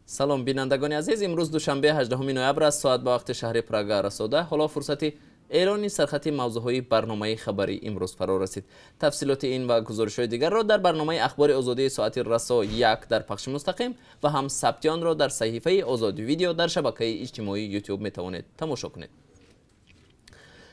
Салом, бинандагони азиз. Имрӯз душанбе, 18 ноябр аст. Соат ба вақти шаҳри Прага расода. Ҳоло фурсати эълони сархати мавзӯъҳои барномаи хабарии имрӯз фаро расид. Тафсилоти ин ва гузоришҳои дигарро дар барномаи Ахбори Озодии соати расо 1 дар пахши мустақим ва ҳам сабти онро дар саҳифаи Озодӣ Видео дар шабакаи иҷтимоии Ютуб метавонед тамошо кунед.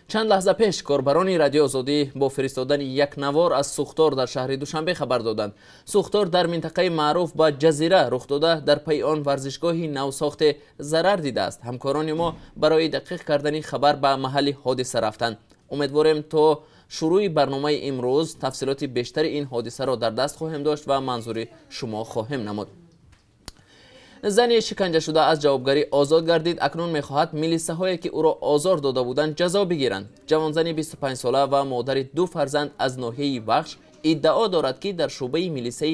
Чанд лаҳза пеш корбарони Радиои Озодӣ бо фиристодани як навор аз сӯхтор дар шаҳри Душанбе хабар доданд. Сӯхтор дар минтақаи маъруф ба Ҷазира рух дода, дар пайи он варзишгоҳи навсохте зарар дидааст. Ҳамкорони мо барои дақиқ кардани хабар ба маҳалли ҳодиса рафтанд. Умедворем, то шурӯи барномаи имрӯз тафсилоти бештари ин ҳодисаро дар даст хоҳем дошт ва манзури шумо хоҳем намуд. Зани шиканҷашуда аз ҷавобгарӣ озод гардид. Акнун мехоҳад милисаҳое, ки ӯро озор дода буданд, ҷазо бигиранд. Ҷавонзани 25сола ва модари ду фарзанд аз ноҳияи Вахш иддао дорад, ки дар шӯъбаи милисаи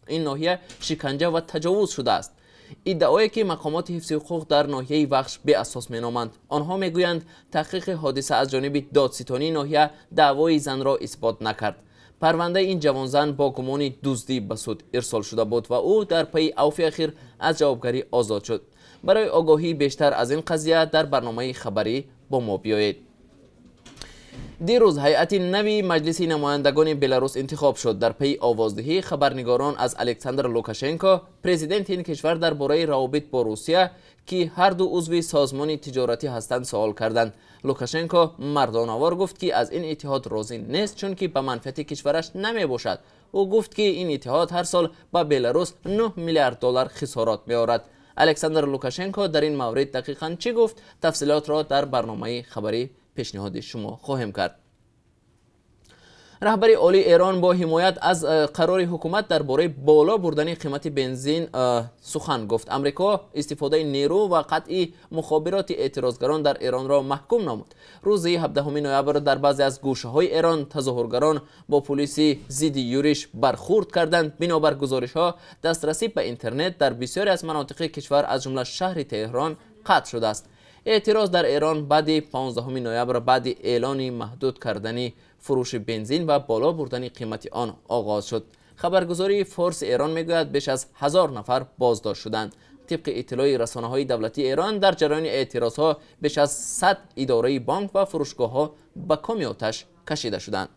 ин ноҳия шиканҷа ва таҷовуз шудааст, иддаое ки мақомоти ҳифзи ҳуқуқ дар ноҳияи Вахш беасос меноманд. Онҳо мегӯянд, таҳқиқи ҳодиса аз ҷониби додситонии ноҳия даъвои занро исбот накард. Парвандаи ин ҷавонзан бо гумони дуздӣ ба суд ирсол шуда буд ва ӯ дар пайи авфи ахир аз ҷавобгарӣ озод шуд. Барои огоҳии бештар аз ин қазия дар барномаи хабарӣ бо мо биёед. Дирӯз ҳайати нави Маҷлиси намояндагони Беларус интихоб шуд. Дар пайи овоздиҳӣ хабарнигорон аз Александр Лукашенко, президенти ин кишвар, дар бораи равобит бо Русия, ки ҳарду узви созмони тиҷоратӣ ҳастанд, суол карданд. Лукашенко мардонавор гуфт, ки аз ин иттиҳод розӣ нест, чунки ба манфиати кишвараш намебошад. Ӯ гуфт, ки ин иттиҳод ҳар сол ба Беларус 9 миллиард доллар хисорот меорад. Александр Лукашенко дар ин маврид дақиқан чӣ гуфт, тафсилотро дар барномаи хабарӣ пешниҳоди шумо хоҳем кард. Раҳбари олии Эрон бо ҳимоят аз қарори ҳукумат дар бораи боло бурдани қимати бензин сухан гуфт. Амрико истифодаи нерӯ ва қатъи мухобироти эътирозгарон дар Эронро маҳкум намуд. Рӯзи 17 ноябр дар баъзе аз гӯшаҳои Эрон тазоҳургарон бо пулиси зидди юриш бархурд карданд. Бинобар гузоришҳо, дастрасӣ ба интернет дар бисёре аз манотиқи кишвар, аз ҷумла шаҳри Теҳрон, қатъ шудааст. Эътироз дар Эрон баъди 15 ноябр, баъди эълони маҳдуд кардани фурӯши бензин ва боло бурдани қимати он оғоз шуд. Хабаргузории Форси Эрон мегӯяд, беш аз 1000 нафар боздошт шуданд. Тибқи иттилои расонаҳои давлатии Эрон, дар ҷараёни эътирозҳо беш аз 100 идораи бонк ва фурӯшгоҳҳо ба коми оташ кашида шуданд.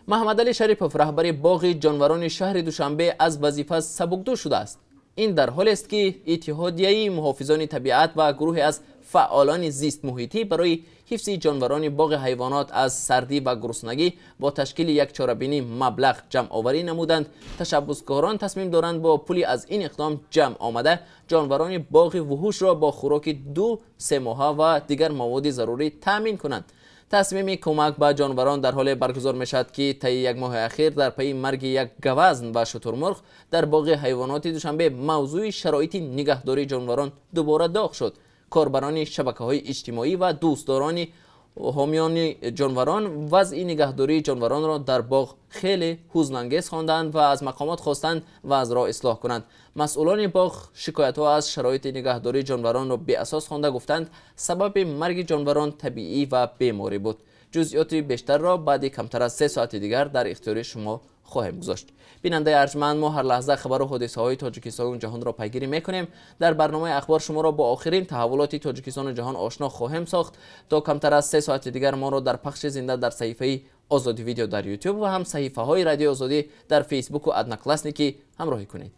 Маҳаммадалӣ Шарипов, раҳбари боғи ҷонварони шаҳри Душанбе, аз вазифа сабукдӯш шудааст. Ин дар ҳолест, ки Иттиҳодияи муҳофизони табиат ва гурӯҳе аз фаъолони зистмуҳитӣ барои ҳифзи ҷонварони боғи ҳайвонот аз сардӣ ва гуруснагӣ бо ташкили як чорабинӣ маблағ ҷамъоварӣ намуданд. Ташаббускорон тасмим доранд бо пули аз ин иқдом ҷамъ омада ҷонварони боғи вуҳушро бо хӯроки 2-3 моҳа ва дигар маводи зарурӣ таъмин кунанд. Тасмими кӯмак ба ҷонварон дар ҳоле баргузор мешавад, ки таи як моҳи ахир дар пайи марги як гавазн ва шутурмурғ дар боғи ҳайвоноти Душанбе мавзӯи шароити нигаҳдории ҷонварон дубора доғ шуд. Корбарони шабакаҳои иҷтимоӣ ва дӯстдорони ҳомиёни ҷонварон вазъи нигаҳдории ҷонваронро дар боғ хеле ҳузнангез хонданд ва аз мақомот хостанд вазъро ислоҳ кунанд. Масъулони боғ шикоятҳо аз шароити нигаҳдории ҷонваронро беасос хонда, гуфтанд, сабаби марги ҷонварон табиӣ ва беморӣ буд. Ҷузъиёти бештарро баъди камтар аз 3 соати дигар дар ихтиёри шумо хоҳем гузошт. Бинандаи арҷманд, мо ҳар лаҳза хабару ҳодисаҳои Тоҷикистону ҷаҳонро пайгирӣ мекунем. Дар барномаи Ахбор шуморо бо охирин таҳаввулоти Тоҷикистону ҷаҳон ошно хоҳем сохт. То камтар аз 3 соати дигар моро дар пахши зинда дар саҳифаи Озодӣ Видео дар Ютуб ва ҳам саҳифаҳои Радиои Озодӣ дар Фейсбуку Одноклассники ҳамроҳӣ кунед.